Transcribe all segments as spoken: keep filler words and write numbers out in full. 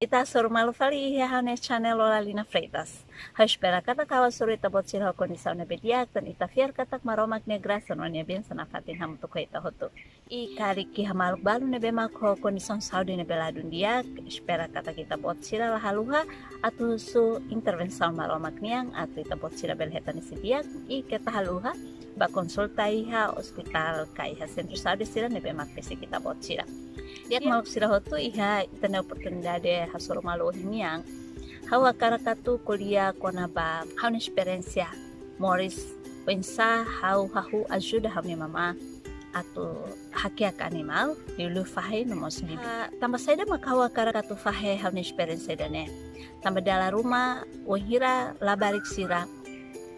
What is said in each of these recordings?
Ita hasoru malu fali iha ha'u-nia channel Lola Lina Freitas. Ha'u espera katak ha'u hasoru ita-boot sira ho kondisaun ne'ebé di'ak, no ita fiar katak Maromak nia grasa no nia bensaun nafatin hamutuk ho ita hotu. I karik iha maluk balu ne'ebé mak ho kondisaun saúde ne'ebé ladún di'ak, espera katak ita-boot sira la haluha atu husu intervensaun Maromak nian atu ita-boot sira bele hetan husi di'ak, i keta haluha bá konsulta iha ospitál ka iha sentru saúde sira ne'ebé mak besik ita-boot sira. Di'ak, maluk sira hotu, iha ita-nia oportunidade hasoru malu ohin nian, ha'u hakarak atu ko'alia kona-ba ha'u-nia esperiénsia moris, oinsá ha'u hahú ajuda ha'u-nia mamá atu hakiak animál, liuliu fahi no mós bibi. Ah, tanba saida mak ha'u hakarak atu fahe ha'u-nia esperiénsia ida-ne'e? Tanba dala ruma, wainhira labarik sira,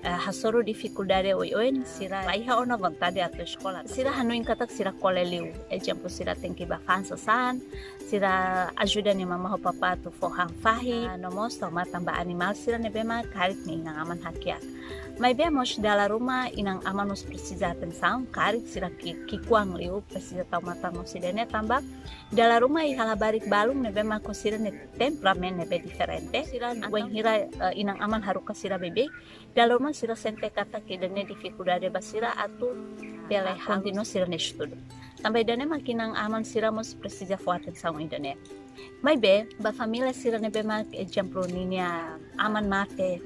eh, hasoru difikuldade oioin, sira la iha ona vontade atu eskola. Sira hanoin katak sira kole liu. Ezemplu, sira tenke bá fa'an sasán, sira ajuda nia mamá ho papá atu fó han fahi, ah, no mós tau matan ba animál sira ne'ebé mak karik nia inan-aman hakiak. Maibé mós dala ruma inan-aman mós presiza atensaun, karik sira ki-, ki'ikoan liu, presiza tau matan mós ida-ne'e tanba dala ruma iha labarik balun ne'ebé mak ho sira-nia temperamentu ne'ebé diferente. Sira wainhira, eh, inan-aman haruka sira beibeik, dala ruma sira sente katak ida-ne'e difikuldade ba sira atu bele kontinua sira-nia estudu. Tanba ida-ne'e mak inan-aman sira mós presiza fó atensaun ida-ne'e. Maibé, ba família sira ne'ebé mak, ezemplu, ninia aman mate,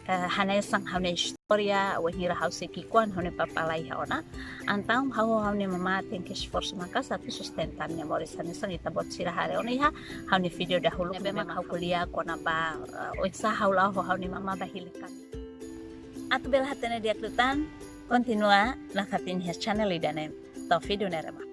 eh, hanesan ha'u-nia istória, wainhira ha'u sei ki'ikoan ha'u-nia papá la iha ona. Entaun ha'u ho ha'u-nia mamá tenke esforsu maka'as atu sustenta ami-nia moris hanesan ita-boot sira haree ona iha ha'u-nia vídeo dahuluk ne'ebé mak ha'u ko'alia kona-ba, eh, oinsá ha'u la'o ho ha'u-nia mamá bá hili kaminhu. Atu bele hatene di'ak liután, kontinua nafatin iha channel ida-ne'e to'o vídeo ne'e remata.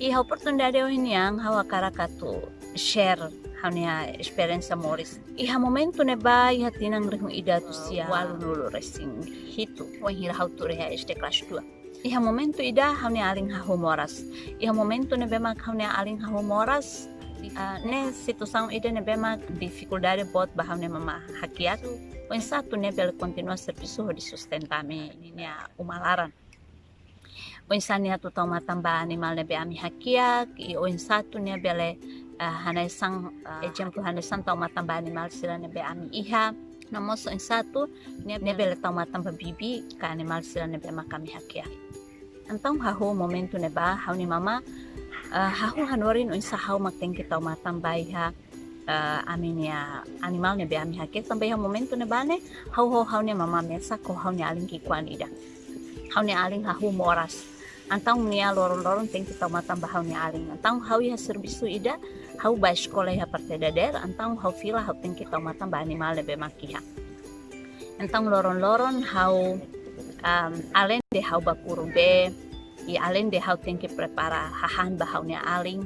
Iha oportunidade ohin nian ha'u hakarak atu share ha'u-nia esperiénsia moris. Iha momentu ne'ebá iha tinan rihun ida atus sia ualunulu resin hitu, wainhira ha'u tuur iha S D kelas dua. Iha momentu ida ha'u-nia alin hahú moras. Iha momentu ne'ebé mak ha'u-nia alin hahú moras, ah, ne'e situasaun ida ne'ebé mak difikuldade boot ba ha'u-nia mamá hakiak. Oinsá atu nia bele kontinua servisu hodi sustenta ami-nia uma laran. Oinsá nia atu tau matan ba animál ne'ebé ami hakiak, i oinsá atu nia bele, ah, hanesan, ah, ezemplu hanesan tau matan ba animál sira ne'ebé ami iha. No mós oinsá atu nia, nia bele tau matan ba bibi ka animál sira ne'ebé mak ami hakiak. Entaun hahú momentu ne'ebá ha'u-nia mamá, eh, hahú hanorin oinsá ha'u mak tenke tau matan ba iha, eh, ami-nia animál ne'ebé ami hakiak, tanba iha momentu ne'ebá ne'e ha'u ho ha'u-nia mamá mesak ho ha'u-nia alin ki'ikoan ida. Ha'u-nia alin hahú moras. Entaun nia loron-loron tenke tau matan ba ha'u-nia alin. Entaun ha'u iha servisu ida, ha'u bá eskola iha parte dadeer, entaun ha'u fila ha'u tenke tau matan ba animál ne'ebé mak iha. Entaun loron-loron ha'u, am, aleinde ha'u bá kuru bee, i aleinde ha'u tenke prepara hahán ba ha'u-nia alin,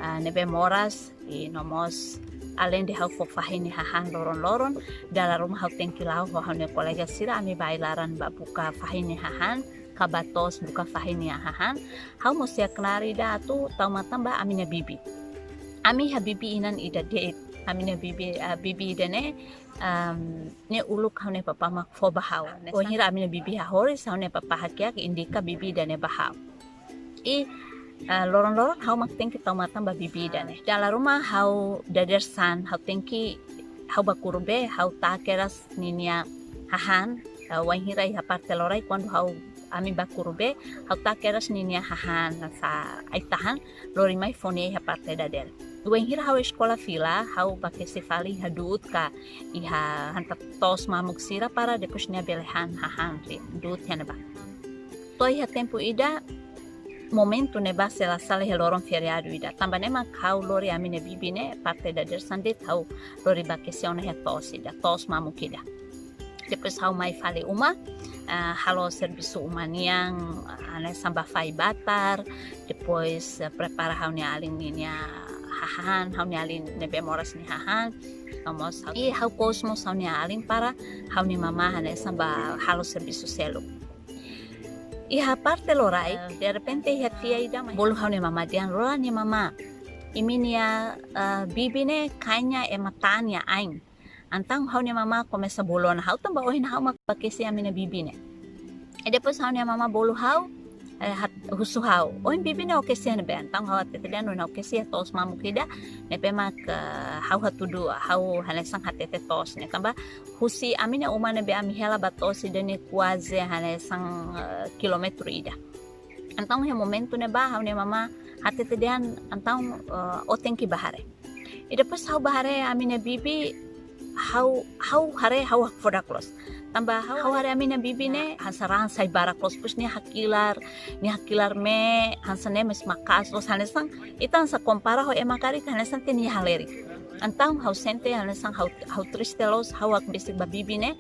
ah, ne'ebé moras, i no mós aleinde ha'u fó fahi nia hahán loron-loron, dala ruma ha'u tenke la'o ho ha'u-nia kolega sira ami bá ai-laran bá buka fahi nia hahán, ka bá to'os buka fahi nia hahán. Ha'u mós iha knaar ida atu tau matan ba ami-nia bibi. Ami iha bibi inan ida de'it. Ami-nia bibi, ah, bibi ida-ne'e, am, ne'e uluk ha'u-nia papá mak fó ba ha'u. Wainhira ami-nia bibi hahoris, ha'u-nia papá hakiak indika bibi ida-ne'e ba ha'u. I, ah, loron-loron ha'u mak tenke tau matan ba bibi ida-ne'e. Dala ruma ha'u dadeer-saan, ha'u tenke, ha'u bá kuru bee, ha'u taka kedas ninia hahán, ah, wainhira iha parte loraik kuandu ha'u, ami bá kuru bee, ha'u taka kedas ninia hahán, sá ai-tahan, lori mai fó nia iha parte dadeer. Wainhira ha'u eskola fila, ha'u bá kesi fali iha du'ut ka iha han ta to'os mamuk sira para depois nia bele han hahán ri du'ut iha ne'ebá. To'o iha tempu ida, momentu ne'ebá se la sala iha loron feriadu ida. Tanba ne'e mak ha'u lori ami-nia bibi ne'e parte dadeer-saan de'it ha'u lori bá kesi ona iha to'os ida, to'os mamuk ida. Depois ha'u mai fali uma, ah, halo servisu uma nian, ah, hanesan bá fahi batar, depois, ah, prepara ha'u-nia alin ninia hahán, ha'u-nia alin ne'ebé moras nia hahán, no mós ha'u, i ha'u kous mós ha'u-nia alin para ha'u-nia mamá hanesan bá halo servisu seluk. Iha parte loraik, ah, derrepente iha tia ida mai bolu ha'u-nia mamá dehan, "Lola nia mamá, imi-nia, ah, bibi ne'e kayaknya ema ta'an nia ain." Entaun ha'u-nia mamá komesa bolu ona ha'u tanba ohin ha'u mak aquece ami-nia bibi ne'e. I depois ha'u-nia mamá bolu ha'u, eh, hat-, husu ha'u: "Ohin bibi ne'e aquece ne'ebé?" Entaun ha'u hatete dehan ohin aquece to'os mamuk ida, ne'ebé mak, eh, ha'u hatudu, ha'u hanesan hatete to'os ne'e. Tanba husi ami-nia uma ne'ebé ami hela ba to'os ida-ne'e kuaze hanesan, eh, kilómetru ida. Entaun iha momentu ne'ebá ha'u-nia mamá hatete dehan entaun, eh, ó tenke bá haree. I depois ha'u bá haree ami-nia bibi, ha'u, ha'u haree ha'u hakfodak loos. Tanba ha'u, ha'u haree ami-nia bibi ne'e hanesan raan sai barak loos, depois nia hakilar, nia hakilar me'e hanesan ne'e mós maka'as loos, hanesan ita hanesan kompara ho ema karik hanesan tiha nia halerik. Entaun ha'u sente hanesan ha'u, ha'u triste loos, ha'u hakbesik ba bibi ne'e,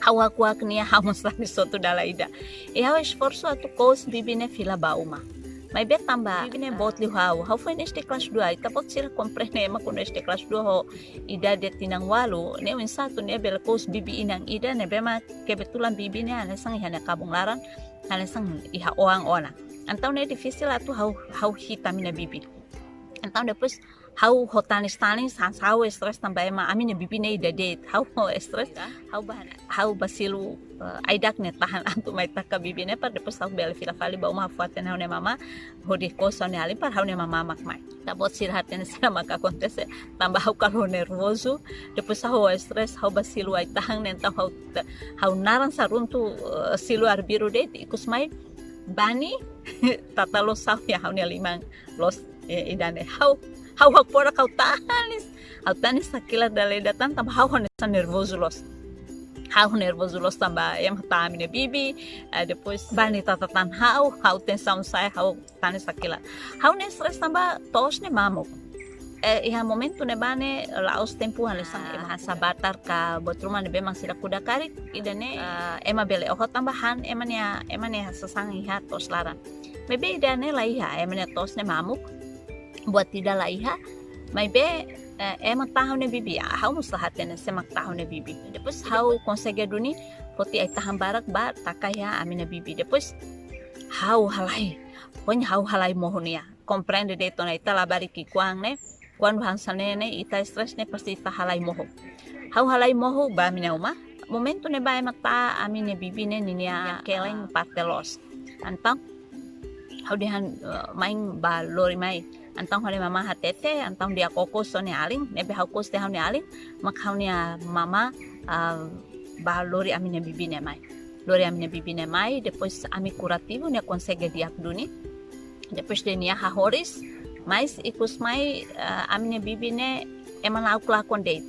ha'u hakuak nia, ha'u mós tanis hotu dala ida. I ha'u esforsu atu kous bibi ne'e fila ba uma. Maibé tanba bibi ne'e boot liu ha'u. Ha'u foin S D kelas dua, ita-boot sira komprende ema kuandu S D kelas dua ho idade tinan walu, ne'e oinsá atu nia bele kous bibi inan ida ne'ebé mak kebetulan bibi ne'e hanesan iha nia kabun laran, hanesan iha oan ona. Entaun ne'e difisil atu ha'u, ha'u hi'it ami-nia bibi. Entaun depois ha'u ho tanis-tanis, hanesan ha'u stress tanba ema ami-nia bibi ne'e ida de'it. Ha'u ho stress, ha'u bá, ha'u bá silu, eh, Aidak ne'e tahan atu mai taka bibi ne'e para depois ha'u bele fila fali ba uma, ha'u fó-hatene ha'u-nia mamá hodi kous ha'u-nia alin para ha'u-nia mamá mak mai. Ita-boot sira hatene saida mak akontese, tanba ha'u kala nervozu, depois ha'u ho stress, ha'u bá silu ai-tahan ne'e, entaun ha'u ta-, ha'u naran saruntu, eh, silu arbiru de'it, ikus mai Bani tata loos ha'u iha ha'u-nia liman loos, eh, ida-ne'e. Ha'u, ha'u hakfodak, ha'u tanis. Ha'u tanis hakilar dala ida tan tanba ha'u hanesan nervozu loos. Ha'u nervozu loos tanba ema hatán ami-nia bibi, eh, depois Bani tata tan ha'u, ha'u tensaun sa'e, ha'u tanis hakilar. Ha'u ne'e stress tanba to'os ne'e mamuk. Eh, iha momentu ne'ebá ne'e la'ós tempu hanesan, ah, ema hanesan batar ka buat ruma ne'ebé mak sira kuda karik, ida-ne'e, eh, ema bele oho tanba han ema nia, ema nia sasán iha to'os laran. Maibé ida-ne'e la iha, ema nia to'os ne'e mamuk, buat ida la iha. Maibé, eh, ema hatán ha'u-nia bibi, ah, ha'u mós la hatene sé mak hatán ha'u-nia bibi. Depois ha'u konsege duni foti ai-tahan barak bá taka iha ami-nia bibi. Depois ha'u halai, pokoknya ha'u halai mohu nia. Komprende de'it ona, ita labarik ki'ikoan ne'e, kuandu hanesan ne'e ne'e, ita stress ne'e pasti ita halai mohu. Ha'u halai mohu ba ami-nia uma. Momentu ne'ebá ema hatán ami-nia bibi ne'e ninia kelen parte loos. Entaun ha'u dehan, eh, main bá lori mai. Entaun ha'u-nia mamá hatete, entaun di'ak ó kous ó-nia alin, ne'ebé ha'u kous tiha ha'u-nia alin, mak ha'u-nia mamá, ah, bá lori ami-nia bibi ne'e mai. Lori ami-nia bibi ne'e mai, depois ami kurativu, nia konsege di'ak duni. Depois de nia hahoris, mais ikus mai, eh, ami-nia bibi ne'e ema na'ok lakon de'it.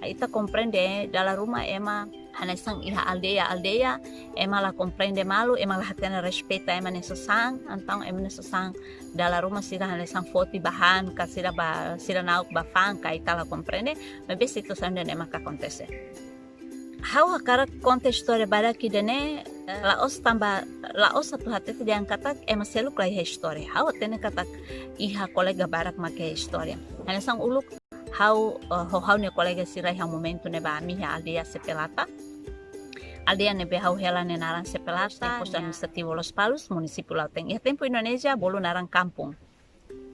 Ita komprende, dala ruma ema hanesan iha aldeia, aldeia, ema la komprende malu, ema la hatene respeita ema nia sasán, entaun ema nia sasán dala ruma sira hanesan foti ba han, ka sira bá, sira na'ok bá fa'an, ka ita la komprende, maibé situasaun ida-ne'e mak akontese. Ha'u hakarak konta istória badak ida-ne'e, eh, la'ós tanba, la'ós atu hatete dehan katak ema seluk la iha istória. Ha'u hatene katak iha kolega barak mak iha istória. Hanesan uluk ha'u, eh, ho ha'u-nia kolega sira iha momentu ne'ebá ami iha aldeia Sepelata. Aldeia ne'ebé ha'u hela ne'e naran Sepelata, postu administrativu Lospalos, munisípiu Lautein. Iha tempu Indonézia bolu naran kampung.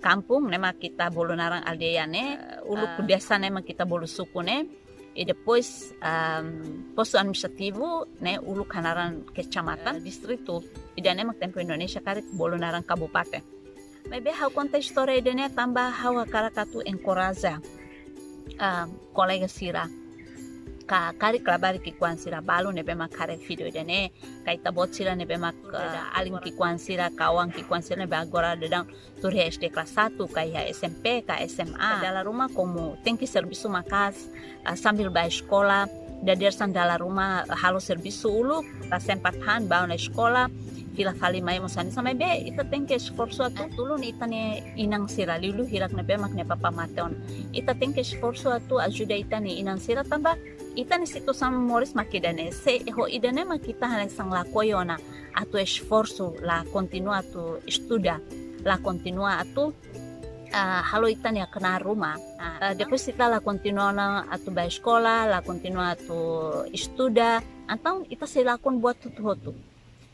Kampung ne'e mak ita bolu naran aldeia ne'e, uluk, ah, desa ne'e mak ita bolu suku ne'e. I depois, ehm, postu administrativu ne'e uluk hanaran kecamatan, eh, distritu. Ida-ne'e mak tempu Indonézia karik bolu naran kabupaten. Maibé ha'u konta istória ida-ne'e tanba ha'u hakarak atu enkoraja, ah, kolega sira ka karik labarik ki'ikoan sira balu ne'ebé mak haree vídeo ida-ne'e, ka ita-boot sira ne'ebé mak, ah, alin ki'ikoan sira, ka oan ki'ikoan sira ne'ebé agora daudaun tuur iha S D kelas satu, ka iha S M P, ka S M A. Dala ruma komu tenke servisu maka'as, ah, sambil bá eskola, dadeer-saan dala ruma halo servisu uluk, la sempat han bá ona eskola, fila fali mai mós hanesan. Maibé ita tenke esforsu atu tulun ita-nia inan sira, liuliu hirak ne'ebé mak nia papá mate ona. Ita tenke esforsu atu ajuda ita-nia inan sira tanba ita-nia situasaun moris mak ida-ne'e. Se ho ida-ne'e mak ita hanesan lakohi ona atu esforsu, la kontinua atu estuda, la kontinua atu, ah, halo ita-nia knaar ruma. Ah, ah, depois ita la kontinua ona atu bá eskola, la kontinua atu estuda, entaun ita sei lakon buat hotu-hotu.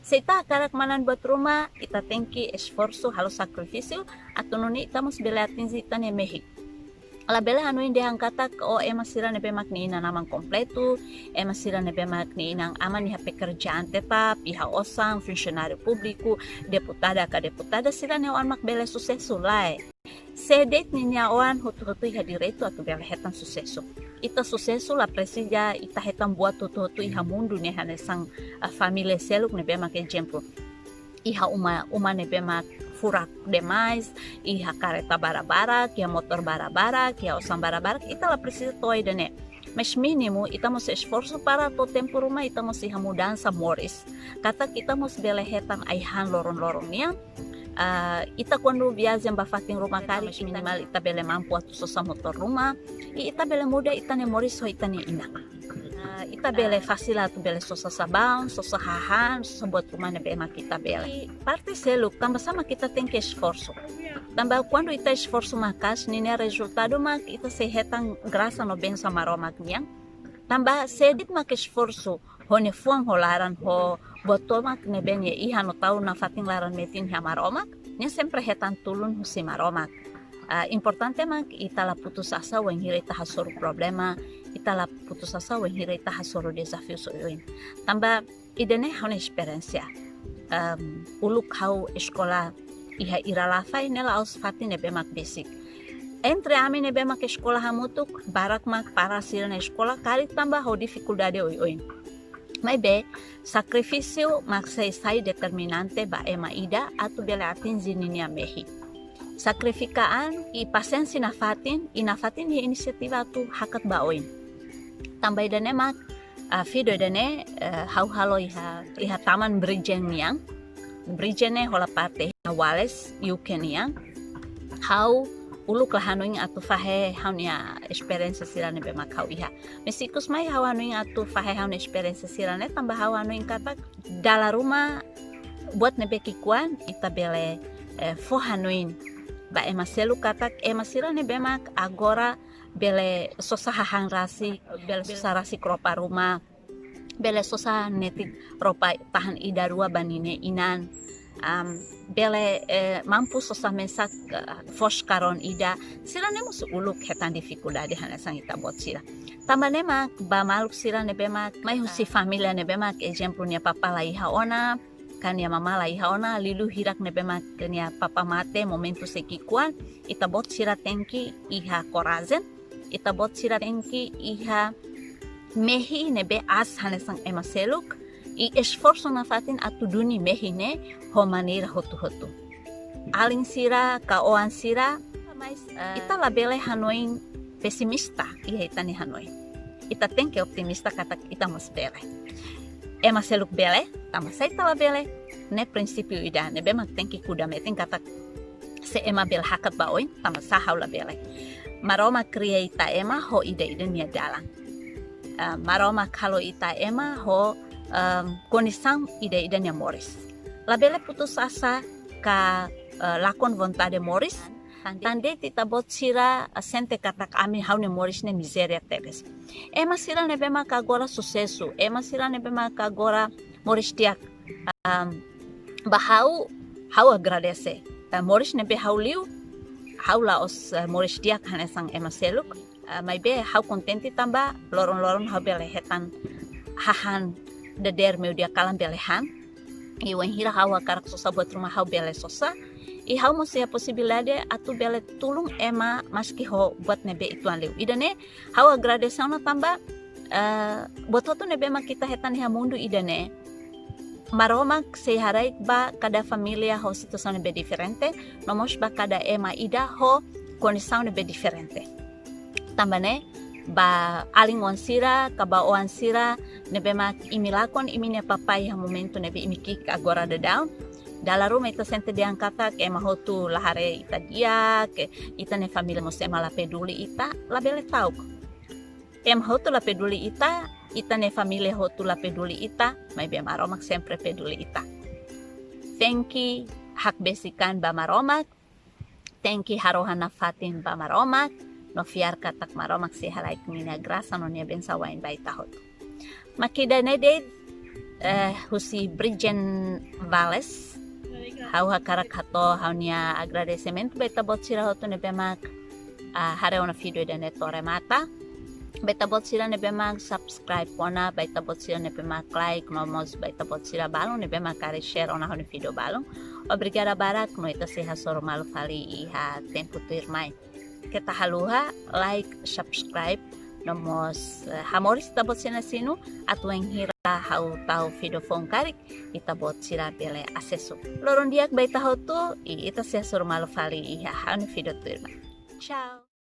Se ita hakarak manán buat ruma, ita tenke esforsu, halo sakrifísiu, atu nune'e ita mós bele atinje ita-nia mehi. Labele hanoin dehan katak, oh, ema sira ne'ebé mak nia inan-aman kompletu, ema sira ne'ebé mak nia inan-aman iha pekerjaan tetap, iha osan, funsionáriu públiku, deputada ka deputada, sira-nia oan mak bele susesu, lae. Sé de'it ninia oan hotu-hotu iha direitu atu bele hetan susesu. Ita susesu la presiza ita hetan buat hotu-hotu iha mundu ne'e hanesan, ah, família seluk ne'ebé mak ezemplu. Iha uma, uma ne'ebé mak furak demais, iha kareta barak-barak, iha motór barak-barak, iha osan barak-barak, ita la presiza to'o ida-ne'e. Mas mínimu, ita mós esforsu para to'o tempu ruma, ita mós iha mudansa moris. Katak ita mós bele hetan ai-han loron-loron nian. Ah, ita kuandu viajen ba fatin ruma karik, mas minimal ita bele mampu atu sosa motór ruma, i ita bele muda ita-nia moris ho ita-nia inan. Ah, ita bele fasil atu bele sosa sabaun, sosa hahán, sosa buat ruma ne'ebé mak ita bele. I parte seluk, tanba sá mak ita tenke esforsu. Tanba kuandu ita esforsu maka'as, ninia rezultadu mak ita sei hetan grasa no bensaun Maromak nian. Tanba sé de'it mak esforsu, ho nia fuan ho laran, ho buat tomak ne'ebé nia iha no tau nafatin laran metin iha Maromak, nia sempre hetan tulun husi Maromak. Ah, importante mak ita la putus asa wainhira ita hasoru problema, ita la putus asa wainhira ita hasoru dezafiu oioin. Tanba ida-ne'e ha'u-nia esperiénsia. Em, uluk ha'u eskola iha Iralafai ne'e la'ós fatin ne'ebé mak besik. Entre ami ne'ebé mak eskola hamutuk, barak mak para sira-nia eskola karik tanba ho difikuldade oioin. Maibé, sakrifísiu mak sei sai determinante ba ema ida atu bele atinje ninia mehi. Sakrifika an i pasiénsia nafatin, i nafatin nia inisiativa atu hakat ba oin. Tanba ida-ne'e mak, ah, vídeo ida-ne'e, eh, ha'u halo iha, iha Taman Bridgend nian. Bridgend ne'e hola parte iha Wales, U K nian. Ha'u uluk la hanoin atu fahe ha'u-nia esperiénsia sira ne'ebé mak ha'u iha. Mas ikus mai ha'u hanoin atu fahe ha'u-nia esperiénsia sira-ne'e tanba ha'u hanoin katak dala ruma buat ne'ebé ki'ikoan ita bele, eh, fó hanoin ba ema seluk katak ema sira ne'ebé mak agora bele sosa hahán rasik, bele sosa rasik roupa ruma, bele sosa netik roupa tahan ida rua ba ninia inan, am, bele, eh, mampu sosa mesak, eh, foos karón ida, sira-ne'e mós uluk hetan difikuldade hanesan ita-boot sira. Tanba ne'e mak ba maluk sira ne'ebé mak mai husi família ne'ebé mak ezemplu nia papá la iha ona, ka nia mamá la iha ona, liuliu hirak ne'ebé mak nia papá mate momentu sei ki'ikoan, ita-boot sira tenke iha korajen, ita-boot sira tenke iha mehi ne'ebé aas hanesan ema seluk, i esforsu nafatin atu duni mehi ne'e ho maneira hotu-hotu. Alin sira, ka oan sira, mas, eh, ita labele hanoin pesimista iha ita-nia hanoin. Ita tenke optimista katak ita mós bele. Ema seluk bele, tanba sá ita labele? Ne'e prinsípiu ida ne'ebé mak tenke kuda metin katak se ema bele hakat ba oin, tanba sá ha'u labele? Maromak kria ita ema ho ida-idak nia dalan. Ah, Maromak halo ita ema ho, em, kondisaun ida-idak nia moris. Labele putus asa ka, eh, lakon vontade moris. Tan de'it ita-boot sira, eh, sente katak ami ha'u-nia moris ne'e mizéria tebes. Ema sira ne'ebé mak agora susesu, ema sira ne'ebé mak agora moris di'ak. Am, ba ha'u, ha'u agradese. Eh, moris ne'ebé ha'u liu, ha'u la'ós, eh, moris di'ak hanesan ema seluk. Eh, maibé ha'u kontente tanba loron-loron ha'u bele hetan hahán dadeer meiudia kalan bele han. I wainhira ha'u hakarak sosa buat ruma ha'u bele sosa. I ha'u mós iha posibilidade atu bele tulun ema maski ho buat ne'ebé uitoan liu. Ida-ne'e ha'u agradese ona tanba, eh, buat hotu ne'ebé mak ita hetan iha mundu ida-ne'e, Maromak sei haraik ba kada família ho situasaun ne'ebé diferente, no mós ba kada ema ida ho kondisaun ne'ebé diferente. Tanba ne'e, ba alin-oan sira, ka ba oan sira ne'ebé mak imi lakon imi-nia papá iha momentu ne'ebé imi ki'ik agora daudaun, dala ruma ita sente dehan katak ema hotu la haree ita di'ak, ita-nia família mós ema la peduli ita, labele ta'uk. Ema hotu la peduli ita, ita-nia família hotu la peduli ita, maibé Maromak sempre peduli ita. Tenke hakbesik an ba Maromak, tenke harohan nafatin ba Maromak, no fiar katak Maromak sei haraik ninia grasa no nia bensaun wa'in ba ita hotu. Mak ida-ne'e de'it, eh, husi Bridgend Wales. Ha'u hakarak hato'o ha'u-nia agradesimentu ba ita-boot sira hotu ne'ebé mak ah, haree ona vídeo ida-ne'e to'o remata. Ba ita-boot sira ne'ebé mak subscribe ona, ba ita-boot sira ne'ebé mak like, no mós ba ita-boot sira balun ne'ebé mak hakarak share ona ha'u-nia vídeo balun. Obrigada barak, no ita sei hasoru malu fali iha tempu tuirmai. Keta haluha like, subscribe, no mós, eh, hamoris ita-boot sira-nia sinu, atu wainhira ha'u tau vídeo foun karik, ita-boot sira bele asesu. Loron di'ak ba ita hotu, i ita sei hasoru malu fali iha ha'u-nia vídeo tuirmai. Tchau.